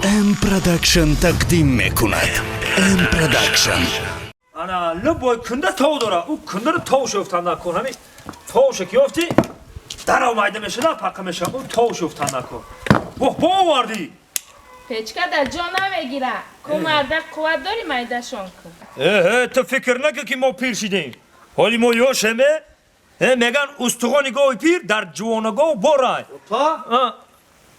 М Продакшн тақдим мекунад. М Продакшн. Ана любой кунда тов дора. Ӯ кундаро тов шуфтан накун. Ҳами товша ки ёфтӣ, дарав майда мешуда, паққа мешава. Ӯ тов шуфтан накун. Воҳ, бо овардӣ. Печка дар ҷо намегира. Ку марда қувват дорӣ, майдашон кун. Э, ту фикр накун, ки мо пир шидем. Ҳоли мо ёшеме. Э, меган устухони гови пир дар ҷувонагов борай. Ота?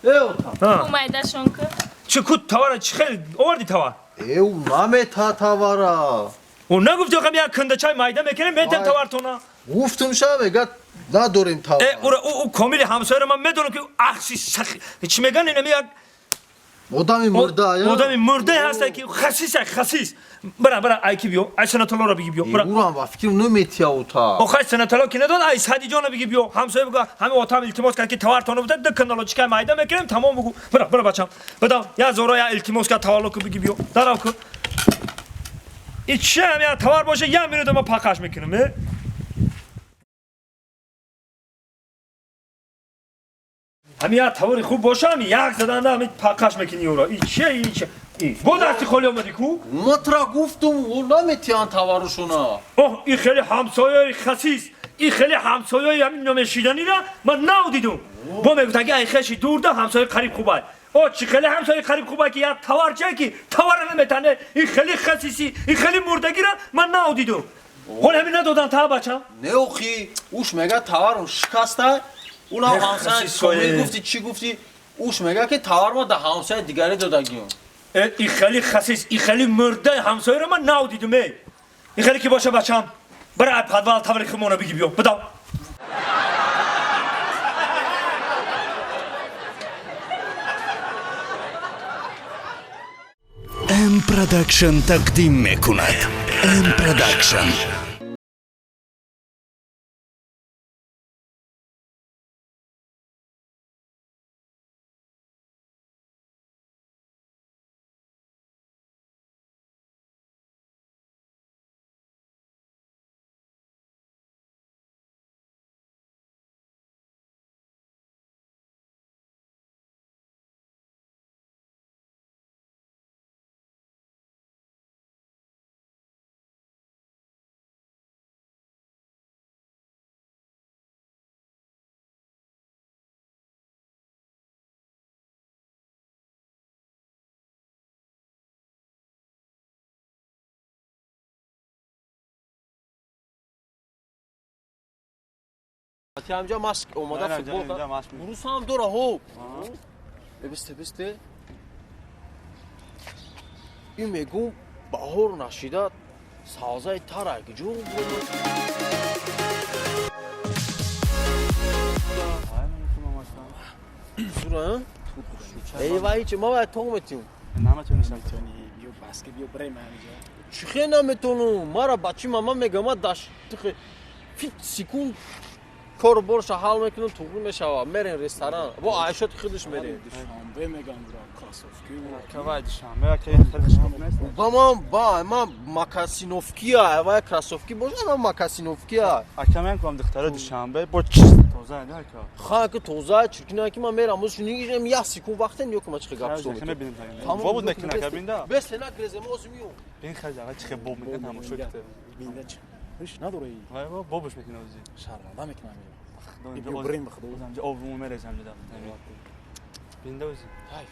Э, ота. Ку майдашон кун. Чӣ ку тавара, чӣ хел оварди тавар? Э, ӯ намета тавара. Ӯ нагуфти, охам як кундачай майда мекунем, метем тавартона? Гуфтум, ша мега, надорем тавар. Э, ура ӯ комили ҳамсояро ман медонам, ки ахси сахи чӣ меган, инами як одами мурда. Одами мурдае ҳаста, ки хасиса, хасис. Бара, бара, ай ки биё, ай Санатоллоро биги биё, бара. Урам ба фикрам наметия ота. Охай, Санатолло ки надод, ай Садиҷона биги биё. Ҳамсоя буга, ҳами отам илтимос кард, ки тавартона буда, ду кандало чикай майда мекунем, тамом бугу. Бара, бара, бачам. Бадам, я зора я илтимос кард, тавалло ку, биги биё. Дарав ку. И чи ҳам я тавар боша, я минута ма пақаш мекунам, э? Ҳами як тавари хуб боша, ҳами як заданда ҳами пақаш мекунӣ ӯро. И чия, и чия? И бо дасти холӣ омадӣ ку? Ма тра гуфтум, ӯ наметиҳанд таварушона. Оҳ, и хеле ҳамсояи хасис, и хеле ҳамсояи ҳамин намешиданира ман нав дидум. Бо мегуфтанд, ки ай хеши дурда ҳамсояи қариб хубай. О, чӣ хеле ҳамсояи қариб хубай, ки як тавар чия, ки тавара наметане. И хеле хасиси, и хеле мурдагира ман нав дидум. Ҳол ҳамин надодан та, бачам? Не, охи, уш мега, таварум шикаста. Унам ҳамсоя комил гуфти, чӣ гуфти, уш мега, ки тавар ма да ҳамсояи дигаре додагиём. Э, и хеле хасис, и хеле мурдаи ҳамсояро ман нав дидум, э. И хеле ки боша, бачам, бара, ай подвал тавари хумона биги биё. Бидав. М Продакшн тақдим мекунад. М Продакшн. Ҳамҷа машқ омода футбол урус ҳам дора, ҳо. Бисте, бисте. Ин мегум, баҳор нашида савзаи тара киҷо? Сура? Эй, вай, чи ма вай тог метиҳум? Наметонистам, тони биё, баске биё, брем ҳамиҷа. Чӣ хе наметонум? Мара бачи мама мега, ма даш фит секунд кору борша ҳал мекунам, туғри мешава. Мерем ресторан, бо айшоти худаш мерем. Душанбе мегам, кроссовки. Кавай душанбе, ки хеле нест. Ба ман, ба ман мокасиновкия, вай кроссовки боша, ман мокасиновкия. Ака, мен кам духтара душанбе бо чиз тоза да, ака. Ха, ки тоза чиркина, ки ман мерам, оз нигижем, як секунд вақтем, ё ки ма чихе гап со. Мебинем. Бо буд накина, ака, бинда. Бес лена грезем, оз миём. Бин, хаҷа, чихе боб мекунад, тамошо ките. Бинда чи? Иш надорӣ. Вай, бобуш мекунад ози. Шарманда мекунам. Биё, брем, ба худо. Об мерезам ҷуда. Бинда ози. Хайф.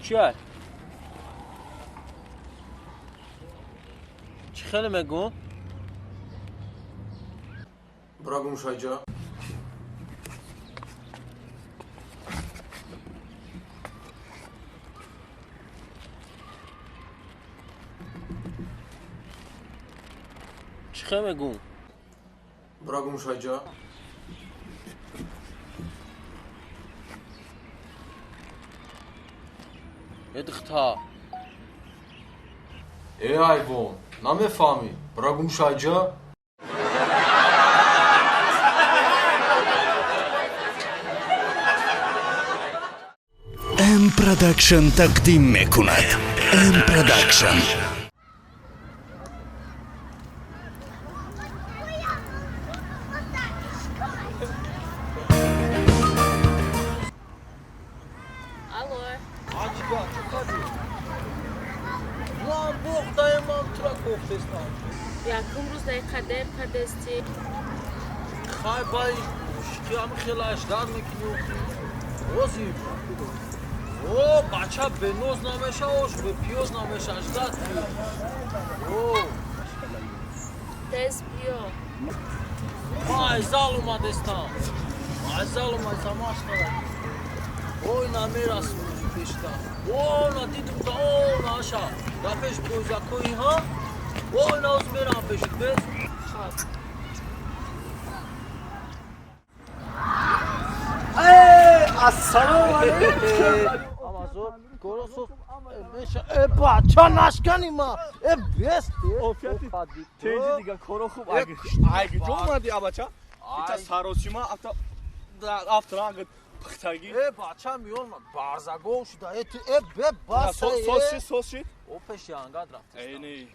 Чӣ? Чӣ хеле мегӯм? Бира гум шайҷа. Чӣ хеле мегӯм? Бира гум шайҷа. Э духта. Э ҳайвон, намефаҳмӣ? Бира гум шайҷа. М Production тақдим мекунад. М Production. Алло. Аҷиба, чӣ кардӣ? Ман боғдаем, ман тура кофтестам. Якум рӯз дақиқа дер кардести. Хай бай, ҳами хела аждар мекунӣ. Ози. О, бача беноз намеша, ош бе пиёз намеша, аждар ки. О. Тез биё. Ман аз зал омадестам. Аз зал омадестам, машқара. Ой, намерасм пешта. О, на дидум та, о, наша. Да пеш бозакои, ҳа? Ой, на оз мерам пешит, бес. Хоб. Ассалому алайкум. Амазон, коросо, э, бача нашкани ма. Э, бес. Офияти. Тенҷи дига коро хуб. Айги ҷо омадӣ, абача? Ита саросима афта афтранг пухтагӣ. Э, бача миён барзагов шуда. Э, ту, э, бе, бас. Сос шид, сос шид. О, пеш янгад рафт. Э, не.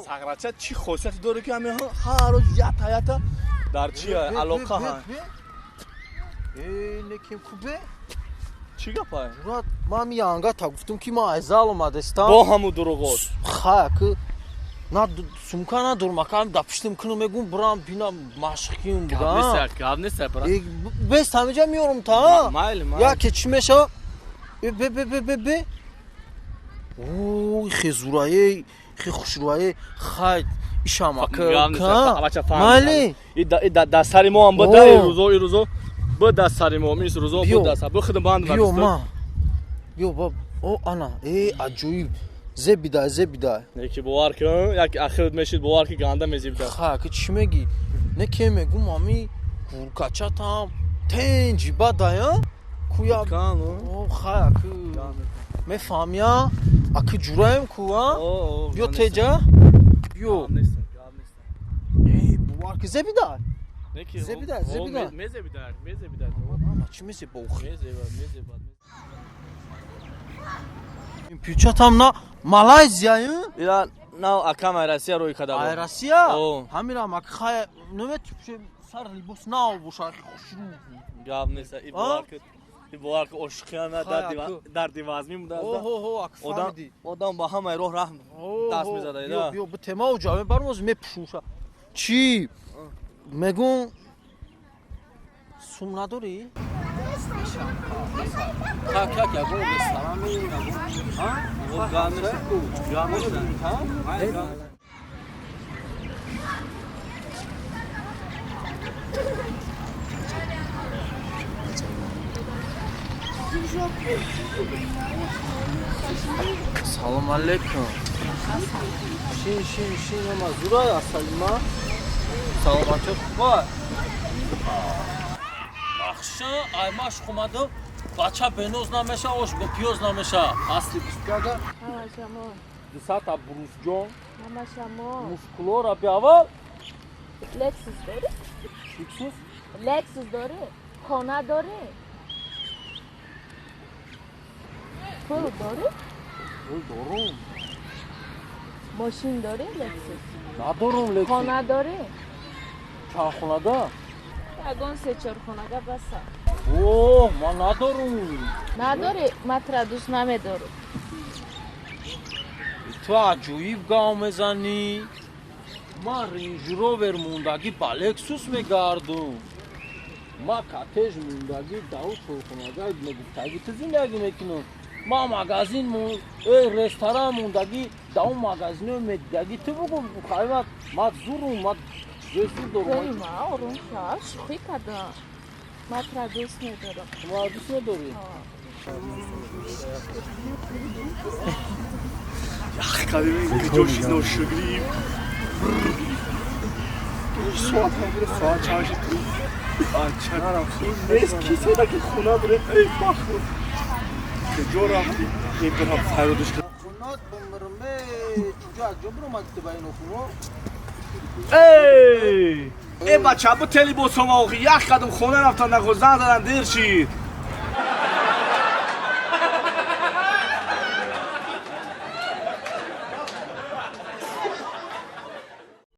Сағрача чӣ хосияте дорад ки ҳамин ҳар рӯз ята ята дар чи алоқа ҳа? Э, неким кубе? Чӣ гапа? Мурад, ман ми янга та гуфтум ки ман аз зал омадестам. Бо ҳаму дурӯғот. Ха, ки на сумка надорам, ака да пиштим кунам, мегум бурам бинам машқким Гап буда. нест, гап нест, брат. Э, бес ҳамиҷа меорам та. Майли, майли. Я ке чӣ мешава? Э, бе бе бе бе бе. Ой, хезурае, хе хушрӯае, хай ишам ака. Гап нест, абача фаҳмидам. Майли. И да сари мо ҳам буда, О. и рӯзо, и рӯзо буда сари мо, ин рӯзо Биё. буда сар. Бу худам банд Биё ма. Биё баб. О, ана, э, аҷоиб. Зебида, зебида. Неки бовар кун, як ахират мешид бовар ки ганда мезибда. Ха, ки чӣ мегӣ? Не ке мегум ами гуркачатам тенҷи бадая? Куя. Кан, О, хай, аки мефаҳмия? Аки ҷураем ку, а? О, Биё теҷа. Биё. Гап нест, гап нест. Э, бовар ки зебида. Неки Зебида, зебида. Мезебида, мезебида. Ама чӣ мезеба охи? Мезеба, мезеба. Пючатам на Малайзия, Ила на акам ай Россия рӯй када. Ай Россия? О. Ҳамирам аки хай намет сар либос нав боша, хушрӯ. Гап нест, и бовар ки и бовар ки ошиқона дарди вазмин буда. Оҳо, аки Одам фаҳмидӣ. одам ба ҳамаи роҳ раҳм даст мезада, Биё, да. биё, битема оҷа, мебарам оз мепӯшумша. Чӣ? Мегум сум надорӣ? Как, как, ягон ресторан мерем, ягон, а? Гап нест, гап нест. Салом алейкум. Шин, шин, шин, ама зура асалима. Саломатчо хуба. Бахша, ай машқ омадам. Бача беноз намеша, ош бе пиёз намеша. Асли бисткага. Ҳама шамо. Дусата брусҷон, Ҳама шамо. мускулора биавал. Лексус дорӣ? Лексус? Лексус дорӣ? Хона дорӣ? Пул дорӣ? Пул дорум. Мошин дорӣ Лексус? Надорум Лексус. Хона дорӣ? Чанд хонада? Ягон се-чор хонага баса. О, ман надорум. Надорӣ? Ман тура дӯст намедорам. Ту аҷоиб гав мезанӣ. Ман Рейндж Ровер мондагӣ ба Лексус мегардум. Ман коттеҷ мондагӣ даву чорхонага мегуфтагӣ ту зиндагӣ мекунам. Ма магазин э ресторан мондагӣ, да он магазино медидагӣ, ту бугу, хайма ма зурум, ма ҷои зур дорум. Ма ором шав, шӯхӣ кардам. Ма тура дӯст медорам. Ма дӯст медорӣ? Ях кадим куҷо ношугрӣ. Соат ҳамира, соат чанд шуд? Бача нест, киседа ки хона дорем. Эй бахт, куҷо рафтӣ? Ибрам фарёдаш кард. Хунот бимирме, чуҷо аз ҷо биромад ту ба ин охуно? Эй! Э бача, бу телебосома охи, ях кадам, хона рафтан нахо, зан задан, дер шид.